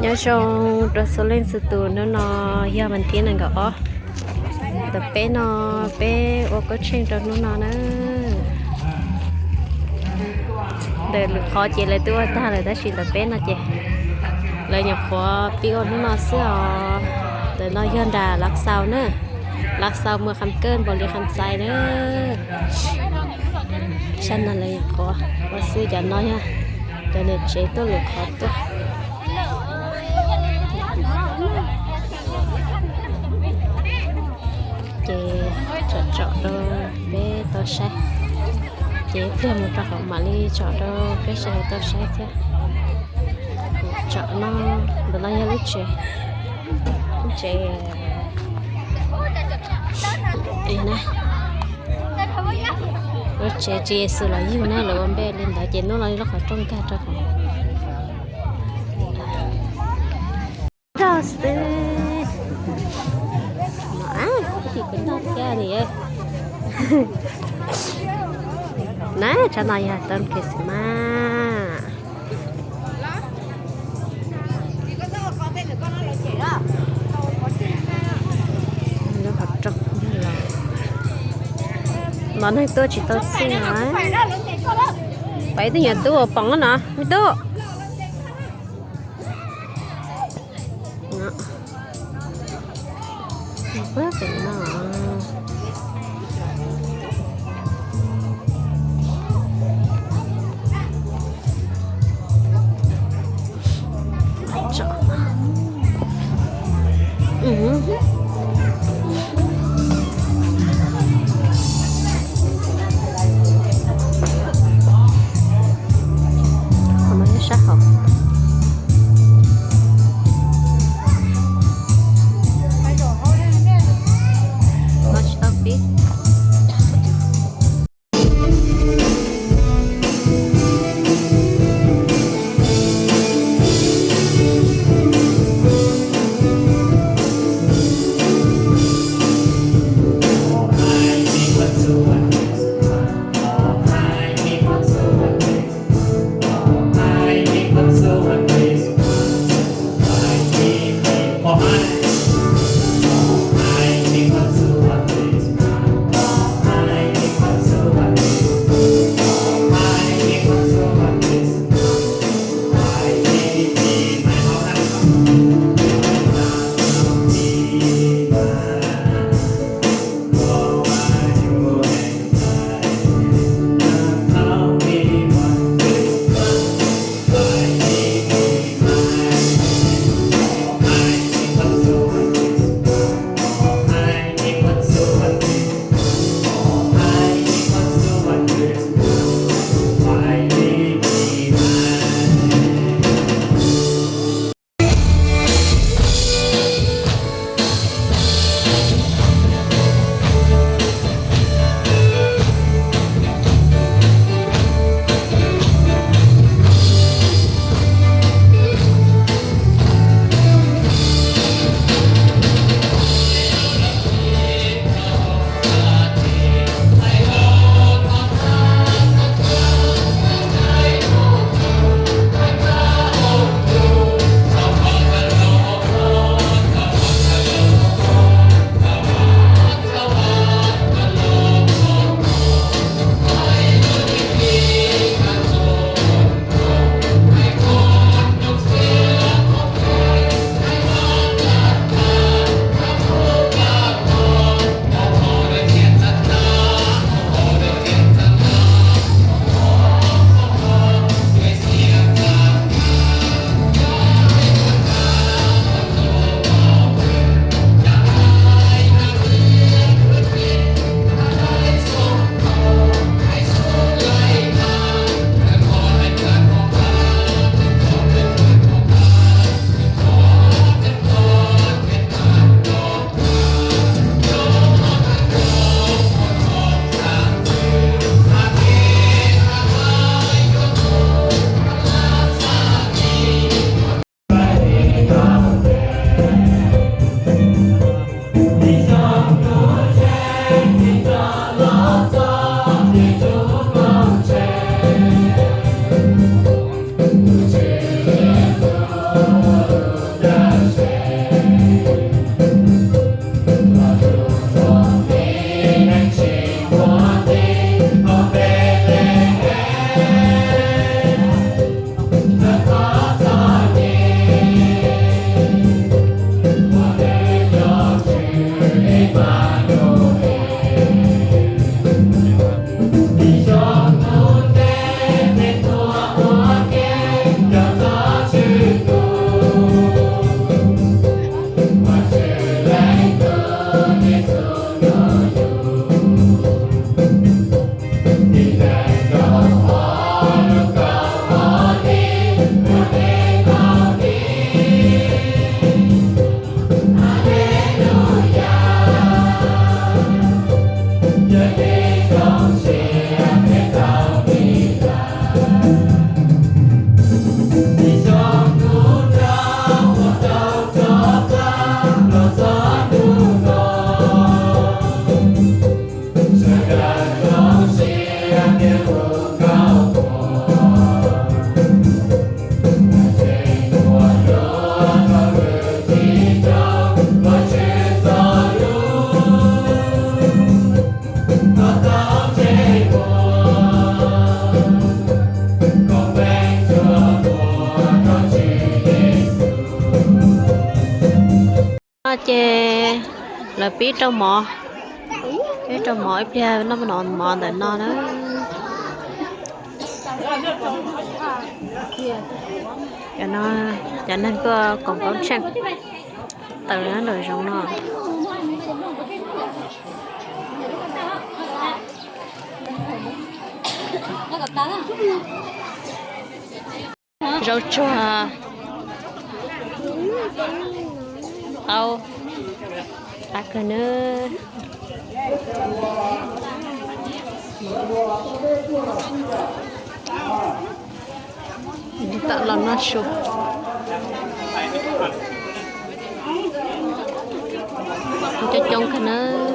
Nyob zoo rau txhua leej txhua tus, hnub no yog vas thib nees nkaum ob. Ntawm peb no, peb ua koob tsheej rau hnub no na. Ntawm lwm qhov ces lawv twb ua tag lawm, tab sis ntawm peb no ces lawv nyuam qhuav pib ua hnub no xwb os. Ntawm no yog nram Lav Xaus na, Lav Xaus, Muas Kham Kawj, Npaus Lis, Kham Xais na. Sab no lawv nyuam qhuav ua xwb, cov no yog cov niam tsev tuaj lwm qhov tuaj. Ces tsom tsom rau peb tau saib, ces thiaj mus rau hauv mam li tsom rau peb sawv daws tau saib thiab. Tsom no, ntawm no yog lub tsev, lub tsev na, lub tsev Tswv Yexus los yug na, lawv ua npe li ntawd ces nub no lub qhov rooj nkag rau hauv. Rau xwb. Kuv noj thiab ni. Na, tsam no yog tau Christmas. Lub qhov rooj los, los neeg tuaj tsis tau txij na. Pais ib tug nyuam tub uas poob no, me tub. Qhov no yog sab hauv. No tsis tau pib. Ces lawv pib rau mov, pib rau mov ib pliag noj mov ntawm no na. Cov no, cov neeg tuaj koom pov tseg tawm nyob nraum zoov no. Zaub tsuag, qaub, qab kawg nawb. Tam los noj su coob coob kawg nawb.